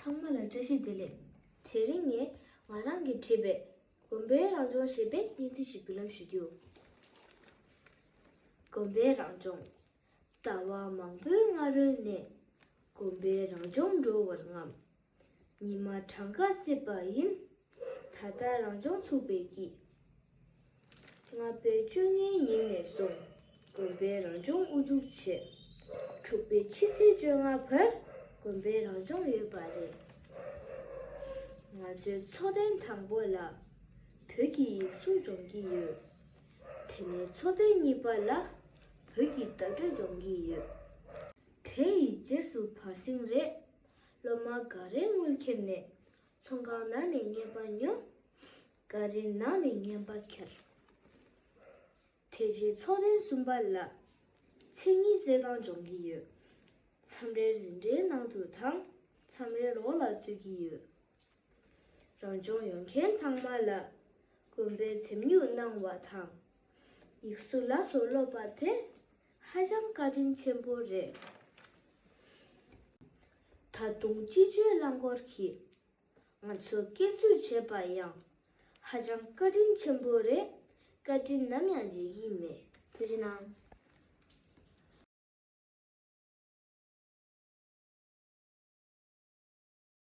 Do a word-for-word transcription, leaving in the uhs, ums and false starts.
ཚང་མ་ལ་བཀྲ་ཤིས་བདེ་ལེགས། དེ་རིང་ངས་ང་རང་གིས་བྲིས་པའི་དགོན་པའི་རང་སྦྱོང་ཞེས་པའི་བརྙན་འཕྲིན་ཞིག་འབུལ་ལམ་ཞུ་རྒྱུ། དགོན་པའི་རང་སྦྱོང་། ཟླ་བ་མང་པོའི་སྔ་རོལ་ནས། དགོན་པའི་རང་སྦྱོང་འགྲོ་བར་རྔམ། ཉི་མ་གྲངས་ཀ་བརྩིས་པ་ཡིན། ད་ལྟ་རང་སྦྱོང་ཚུགས་པའི་དཀྱིལ། ལྔ་པའི་བཅོ་ལྔའི་ཉིན་ནས་བཟུང་དགོན་པའི་རང་སྦྱོང་དབུ་འཛུགས་བྱས། དྲུག་པའི་ཕྱི་ཚེས་བཅོ་ལྔ་བར་དགོན་པའི་རང་སྦྱོང་ཡོད་པ་རེད། ང་ཚོའི་འཚོ་རྟེན་དང་པོ་ལ་བོད་ཀྱི་ཡིག་གཟུགས་སྦྱོང་གི་ཡོད། དེ་ནས་འཚོ་རྟེན་གཉིས་པ་ལ་བོད་ཀྱི་བརྡ་སྤྲོད་སྦྱོང་གི་ཡོད། དེ་ཡི་རྗེས་སུ་བར་གསེང་རེད། སློབ་མ་འགའ་རེ་དངུལ་ཁྱེར་ནས་ཚོང་ཁང་ནང་ནས་རྔན་པ་ཉོ། འགའ་རེ་ནང་ནས་རྔན་པ་ཁྱེར། དེ་རྗེས་འཚོ་རྟེན་གསུམ་པ་ལ་མཚན་ཉིད་རྩོད་སྟངས་སྦྱོང་གི་ཡོད། མཚམས་རེར་འཛིན་གྲྭའི་ནང་དུ་དང་མཚམས་རེར་འོག་ལ་རྩོད་ཀྱི་ཡོད། རང་སྦྱོང་ཡོང་མཁན་ཚང་མ་ལ་དགོན་པའི་དེབ་སྨྱུག་གནང་བ་དང་། ཡིག་གཟུགས་ལ་སོགས་སློབ་པ་དེ་ཧ་ཅང་བཀའ་དྲིན་ཆེན་པོ་རེད། ད་དུང་སྤྱི་སྤྱོད་རླངས་འཁོར་གྱིས་ང་ཚོ་སྐྱེལ་འཛུལ་བྱས་པ་ཡང་ཧ་ཅང་བཀའ་དྲིན་ཆེན་པོ་རེད། བཀའ་དྲིན་ནམ་ཡང་བརྗེད་ཀྱི་མེད། ཐུགས་རྗེ་གནང་།